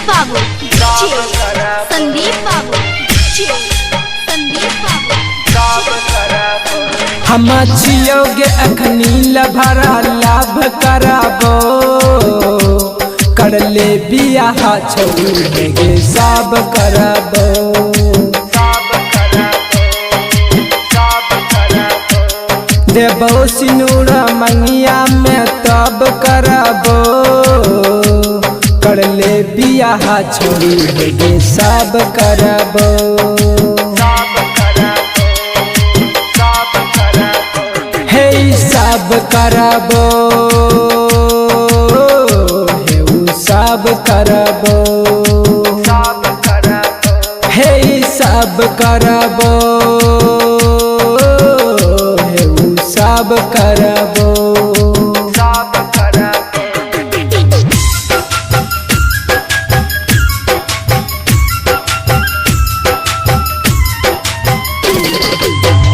बाबू DJ Sandeep बाबू DJ Sandeep बाबू। हम छियोगे अखनी लभरा लाभ कराबो, कर ले बियाह छौरी गे सब कराबो। देबो सिनूर मंगिया में तब कराबो, कर ले बियाह छौरी गे सब कराबो। हे सब कराबो, हे उ सब कराबो, हे सब कराबो, हे उ सब कराबो।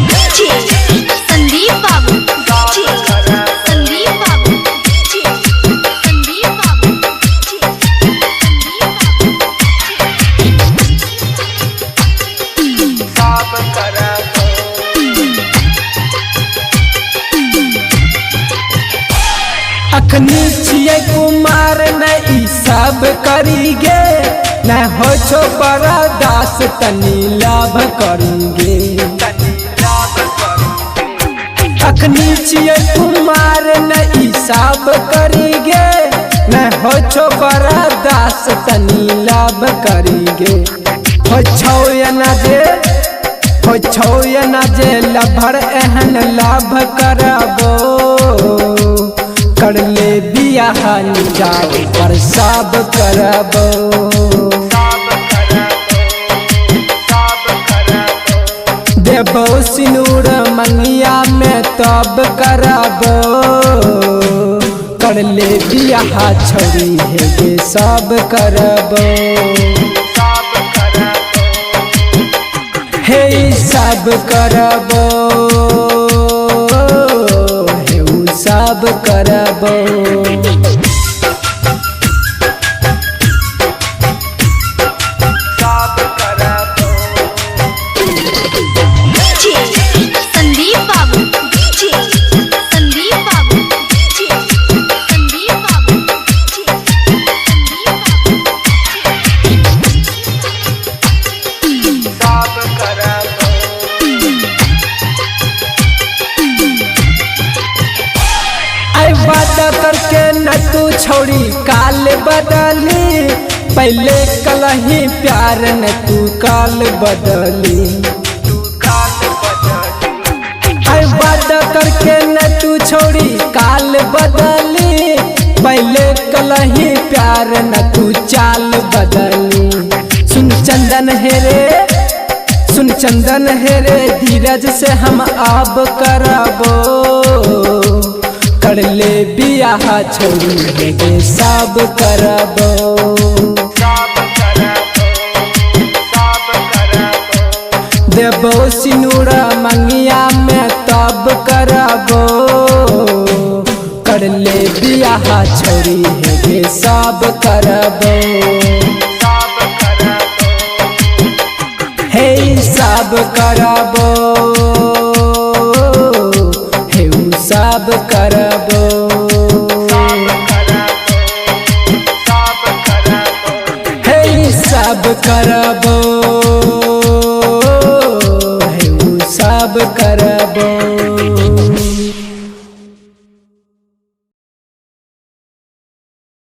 DJ Sandeep बाबू DJ Sandeep बाबू DJ Sandeep बाबू DJ Sandeep बाबू। अखनी छियै कुमार न ई सब करी गे, न हो छो बड़ा दास तनी लाभ करेंगे। अखनी छियै कुमार न ई सब करी गे, न हो छो बड़ा दास तनी लाभ करेंगे। हो छौ या ना जे, हो छौ या ना जे लभर एहन लाभ कराबो, कर ले बियाह जाओ पर सब कराबो। देबो सिनूर मंगिया में तब कराबो, कर ले बियाह छौरी हे गे सब कराबो। हे सब कराबो, हे उ सब कराबो। DJ Sandeep बाबू DJ Sandeep बाबू DJ Sandeep बाबू DJ Sandeep बाबू। आई वादा करके न तू छोड़ी काल बदली, पहले कलही प्यार न तू काल बदली। आई वादा करके न तू छोड़ी काल बदली, पहले कलही प्यार न तू चाल बदली। सुन चंदन हेरे, सुन चंदन हेरे धीरज से हम अब कराबो, कर ले बियाह छौरी गे सब कराबो। देबो सिनूर मंगिया में तब कराबो, कर ले बियाह छौरी गे सब कराबो। हे सब कराबो, हे उ सब कराबो, हे सब कराबो, हे उ सब कराबो।